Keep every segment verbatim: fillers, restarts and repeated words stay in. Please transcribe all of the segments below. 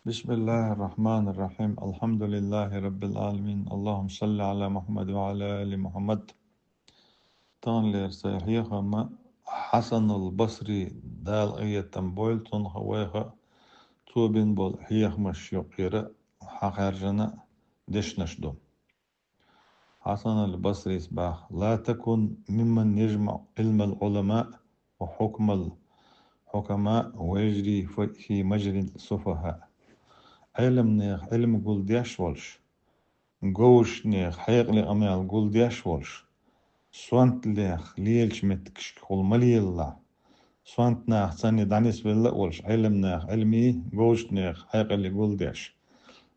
بسم الله الرحمن الرحيم. الحمد لله رب العالمين. اللهم صل على محمد وعلى آل محمد. Таханлера сайн хьехам Хьасанул Басри, Дала къинхетам бойла цунах, вайх, цо бина болу хьехамаш юкъера хьахаьржина дешнаш ду. Хьасанул Басрис баха: لا تكن ممن يجمع علم العلماء وحكم الحكماء ويجري في مجرى السفهاء. Ӏеламнех Ӏилма гулдеш волуш, говшашнех хьекъале къамел гулдеш волуш, сонтанех лелачу меттигашкахула ма лелалахь. Сонтанах санна дӀанисвелла а волуш, Ӏеламнех Ӏилмий, говшашнех хьекъале гулдеш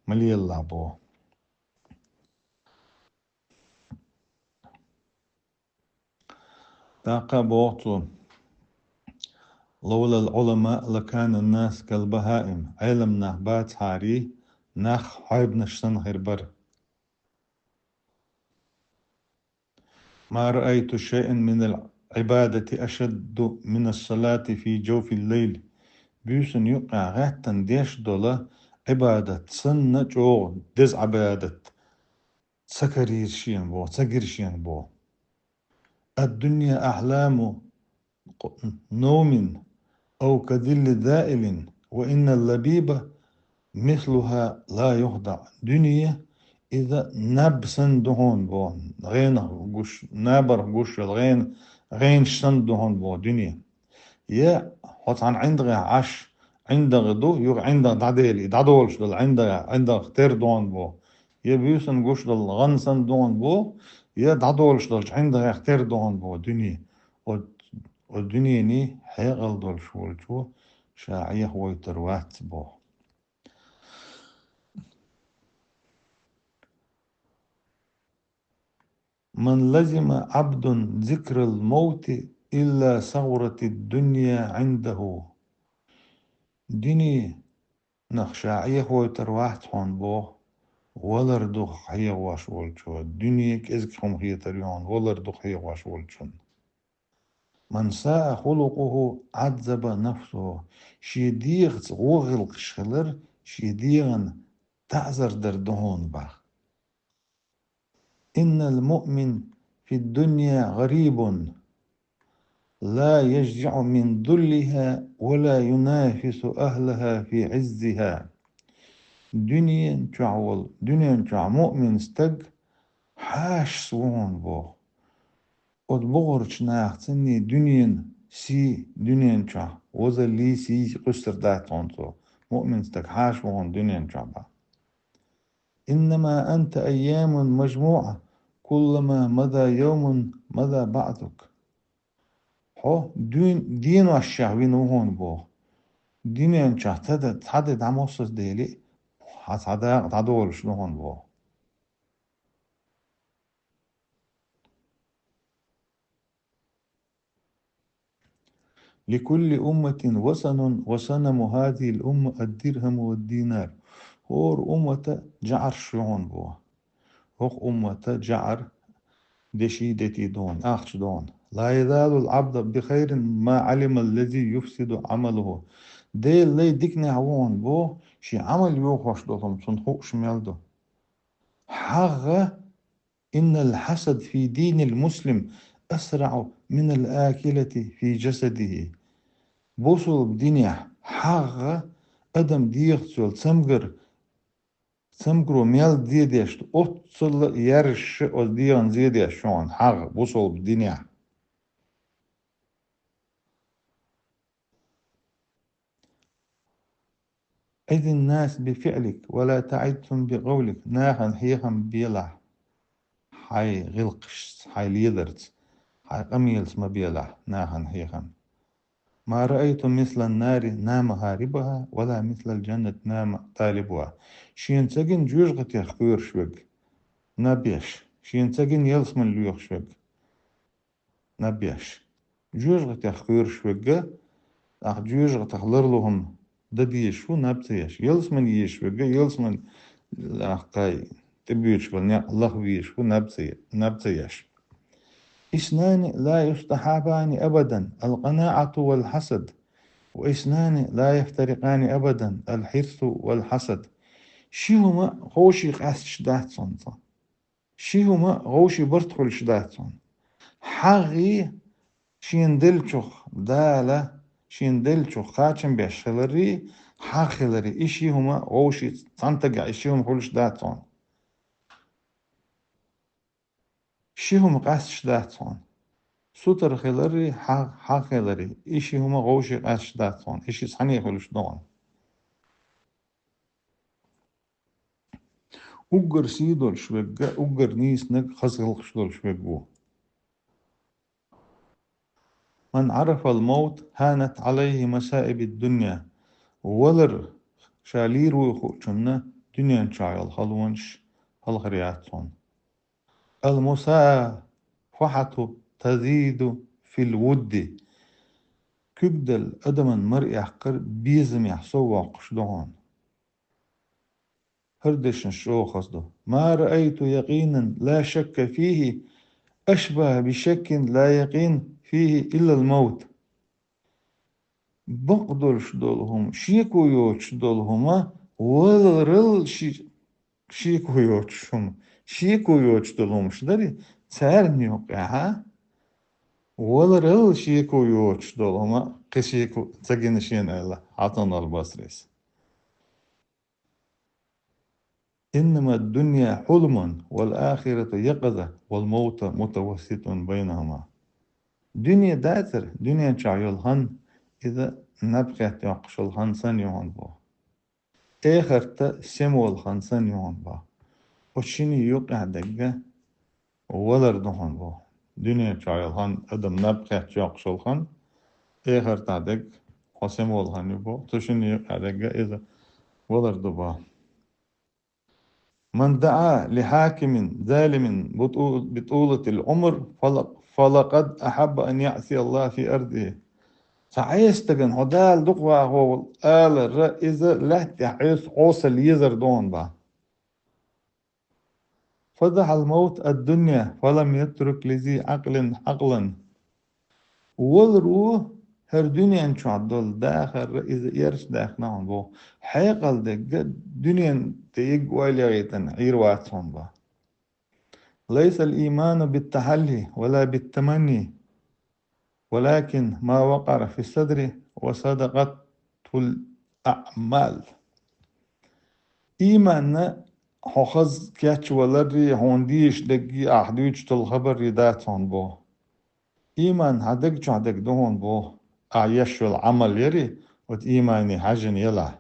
ма лелалахь боху. ТӀаккха боху цо: لولا العلماء لكان الناس كالبهائم. Ӏеламнах бацахьара, нах хьайбанаш санна хир бара. ما رأيت شيئا من العبادة أشد من الصلاة في جوف الليل. Буьйсанна юккъехь гӀаьттина деш долу Ӏибадат санна чӀогӀа деза Ӏибадат ца карийра шена боху, ца гира шена боху. الدنيا أحلام نوم أو كظل زائل وإن اللبيب مثلها لا يخدع. Дуьне иза наб санна ду хьуна боху, гӀенах гуш, набарх гуш йолу гӀен-, гӀенаш санна ду хьуна боху дуьне. Я хьо цхьана ӀиндагӀехь Ӏаш, ӀиндагӀ ду, юха ӀиндагӀ дӀадели, и дӀадолуш долу ӀиндагӀ, ӀиндагӀ тера ду хьуна боху. Я буьйсанна гуш долу гӀан санна ду хьуна боху, я дӀадолуш долчу ӀиндагӀех тера ду хьуна боху дуьне. Оцу, оцу дуьнений хьекъал долуш волчо ша Ӏехавойтур вац боху. من لزم عبد ذكر الموت إلا صغرت الدنيا عنده. Дуьне нах ша Ӏехавойтур вац хьуна боху, валар дукха хьехош волчо, дуьне кӀезиг хӀума хетар ю хьуна, валар дукха хьехош волчунна. من ساء خلقه عذب نفسه. Шен дегӀаца вон гӀиллакхаш хилар, шен дегӀана таӀзар дар ду хьуна боху. إن المؤمن في الدنيا غريب لا يشجع من ذلها ولا ينافس أهلها في عزها. Дуьнен чохь волу, дуьнен чохь муъмин стаг хьашас ву хьуна боху. Оцу бухарчу нахаца дуьнен сий, дуьнен чохь вазаллий, сий къуьйсур дац хьуна цо. Муъмин стаг хьаша ву хьуна дуьнен чохь боху. إنما أنت أيام مجموعة كلما مضى يوم مضى بعدك. Хьо дуьн-, деношшехь вина ву хьуна боху. Дуьнен чохь ца де-, цхьа де дӀамоссаза дели, хьан цхьа дакъа дӀадолуш ду хьуна боху. لكل أمة وسن وسنم هذه الأمة الدرهم والدينار. ХӀора уммата жаӀарш ю хьуна боху. ХӀокху уммата жаӀар деши дети ду хьуна, ахча ду хьуна. لا يزال العبد بخير ما علم الذي يفسد عمله. Делан лай диканехь ву хьуна боху, шен Ӏамал йохош долу хӀума цунна хууш мел ду. ХьагӀ إن الحسد في دين المسلم أسرع من الآكلة في جسده. Бусулба динехь хьагӀ адам дегӀаца йолу цамгар, цамгаро мел зен деш ду, оццул а яьржаш оцу дегӀана зен деш ю хьуна хьагӀ бусулба динехь. عظ الناس بفعلك ولا تعظهم بقولك. Нахана хьехам белахь хьайн гӀиллакхашца, хьайн ледарца, хьайн къамелаца ма белахь нахана хьехам. ما رأيت مثل النار نام هاربها ولا مثل الجنة نام طالبها. Шена ца гина жоьжахатех кхоьруш верг наб еш, шена ца гина ялсамане лоьхуш верг наб еш. Жоьжахатех кхоьруш верг, ахь жоьжахатех ларло хӀума дан дезаш ву, наб ца еш. Ялсамане езаш верг, ялсамане, ахь кхай тӀебоьдуш болу некъ лаха везаш ву, наб ца е-, наб ца еш. اثنان لا يصطحبان أبدا القناعة والحسد. وإثنان لا يفترقان أبدا: الحرص والحسد. Ши хӀума вовшийн къаьсташ дац хьуна цхьа. Ши хӀума вовшийн барт хуьлуш дац хьуна. ХьагӀ, шена деллачух Дала, шена деллачух кхачам беш хилар, хьагӀ хилар, и ши хӀума вовшийн цхьана тагахь и ши хӀума хуьлуш дац хьуна. Ши хӀума къаьсташ дац хьуна. Сутара хилар, хьагӀ, хьагӀ хилар, и ши хӀума вовшийн къаьсташ дац хьуна. И ши цхьаьна хуьлуш ду хьуна. Уггар сий долуш верг а, уггар нийсаниг а хаза гӀиллакхаш долуш верг ву. من عرف الموت هانت عليه مصائب الدنيا. Валар ша лийр вуй хуучунна дуьнен чохь йолу халонаш хьалхара яц хьуна. المصافحة تزيد في الود. Куьг дала адаман мара эккхар безамехь сов воккхуш ду хьуна. ХӀара дешнаш чӀогӀа хаза ду. ما رأيت يقينا لا شك فيه أشبه بشك لا يقين فيه إلا الموت. Бакъдолуш долу хӀума, шеко йоцуш долу хӀума, валарал ши-, шеко йоцуш хӀума, шеко йоцуш долу хӀумаш дарий, царна юкъехь а валарал шеко йоцуш долу хӀума, кхин шеко ца гина шена аьлла Хьасан аль-Басрис. إنما الدنيا حلم والآخرة يقظة والموت متوسط بينهما. Дуьне дацара, дуьнен чохь йолу хан, иза наб хетта йоккхуш йолу хан санна ю хьуна боху. Эхарта сема волу хан санна ю хьуна боху. Оцу шинна юкъехь дерг а валар ду хьуна боху. Дуьнен чохь йолу хан адам наб хетта йоккхуш йолу хан, эхартахь дерг хьо сема волу хан ю боху. Цу шинна юкъехь дерг а иза валар ду боху. من دعا لحاكم ظالم بطو-، بطولة العمر فل-، فلقد أحب أن يعصي الله في أرضه. Цхьа Ӏеса стагана хьо Дала дукха вахаволу алара, иза лаьтта тӀехь Ӏеса Ӏоса лезар ду хьуна боху. فدح الموت الدنيا فلم يترك لذي عقل عقلا. Валаро хӀара дуьнен чохь долу дахар иза эрча даьккхина хьуна боху. Хьекъал дерг а дуьнен тӀе йигга ойла яхийтина Ӏийр вац хьуна боху. ليس الإيمان بالتحلي ولا بالتمني ولكن ما وقر في الصدر وصدقته الأعمال. Ийманна хьо хаза кечваларрий, хьуна дезаш дерг а, ахь дуьйцуш долу хабаррий дац хьуна боху. Ийман хьан даг чохь дерг ду хьуна боху, ахь еш йолу Ӏамал ярий, оцу иймане хьаьжжина елахь.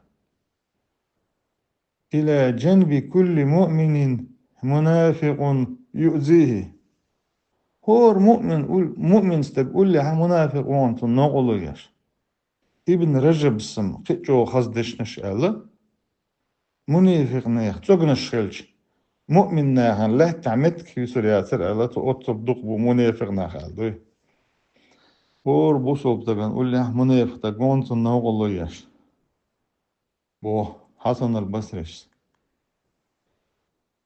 إلى جنب كل مؤمن منافق يؤذيه. ХӀора муъмин ул-, муъмин стаг уллехь мунафикъ ву хьуна, цунна новкъарло еш. Ибн Ражабс-м кхин а чӀогӀа хаза дешнаш аьлла, мунафикънех цӀогнаш хилча, муъмин нахана лаьттахь меттиг хьуьйсур яцара аьлла, цу оццул дукха бу мунафикъ нах аьлла дуй. ХӀора бусалба стагана уллехь мунафикъ стаг ву хьуна, цунна новкъарло еш. Боху Хьасан аль-Басрис.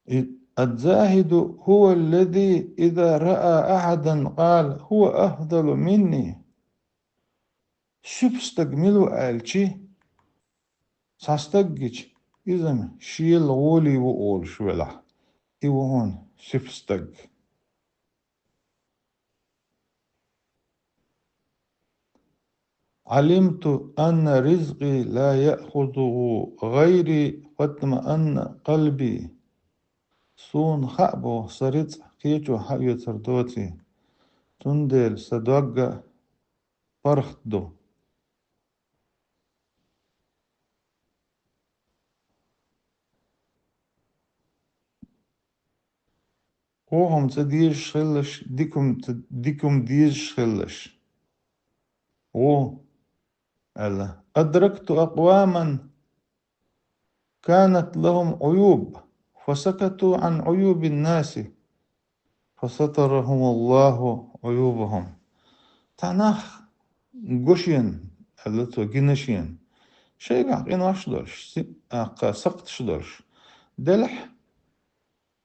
И-, الزاهد هو الذي إذا رأى أحدا قال: هو أفضل مني. Суьпа стаг мила ву аьлчи, цхьа стаг гича, иза-м шел гӀоле ву олуш велахь, и ву хьуна суьпа стаг. علمت أن رزقي لا يأخذه غيري فاطمأن قلبي. Суна хаьа боху сан рицкъ кхечо хьаоьцур доций, цундела сан дог а паргӀат ду. Вон хӀума ца дезаш хилалаш, дика хӀума ца, дика хӀума дезаш хилалаш. Вон, аьлла: أدركت أقواما كانت لهم عيوب فسكتوا عن عيوب الناس فسترهم الله عيوبهم. Цхьа нах го шена, аьлла цо, гина шена, шайгахь къинош долуш, си-, а, кха, сакхташ долуш. Делахь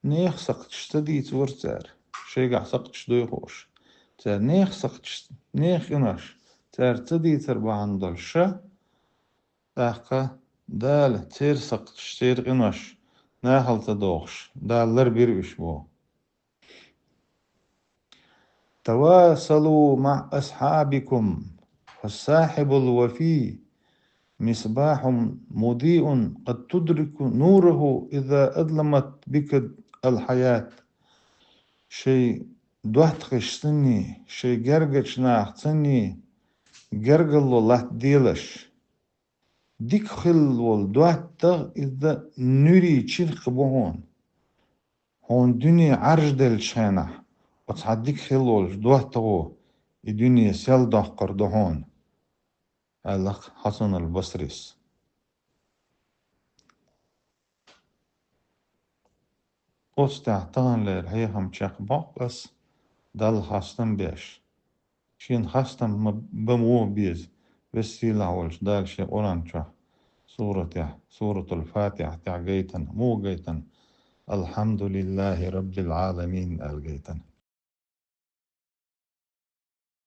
нехан сакхташ ца дийцавора цара, шайгахь сакхташ дуй хууш. Цара нехан сакхташ, нехан къинош цара ца дийцар бахьана долуш ша, тӀаккха Дала церан сакхташ, церан къинош нахала ца дохуш, Дала ларбира уьш боху. تواصلوا مع أصحابكم، فالصاحب الوفي مصباح مضيء قد تدرك نوره إذا أظلمت بك الحياة. Шайн доттагӀашцаний, шайн гергарчу нахацаний гергарло латтаделаш. Дика хилла волу доттагӀа иза нуьрийн чиркх бу хьуна. Хьуна дуьне Ӏаржделлачу хенахь, оцу хьан дика хилла волчу доттагӀо и дуьне сел доккхур ду хьуна, аьлла Хьасан аль-Басрис. Оцу тӀехь таханлера хьехам чекхбоккху ас, Далла хастам беш. Шена хастам ма-, бан вон беза, веза сийлахь волчу Дала шен Къуръан чохь, суратехь, Суратул-Фатихьа тӀехь гайтина, муха гайтина? «Алхьамдулиллахи раббил Ӏаламин», аьлла гайтина.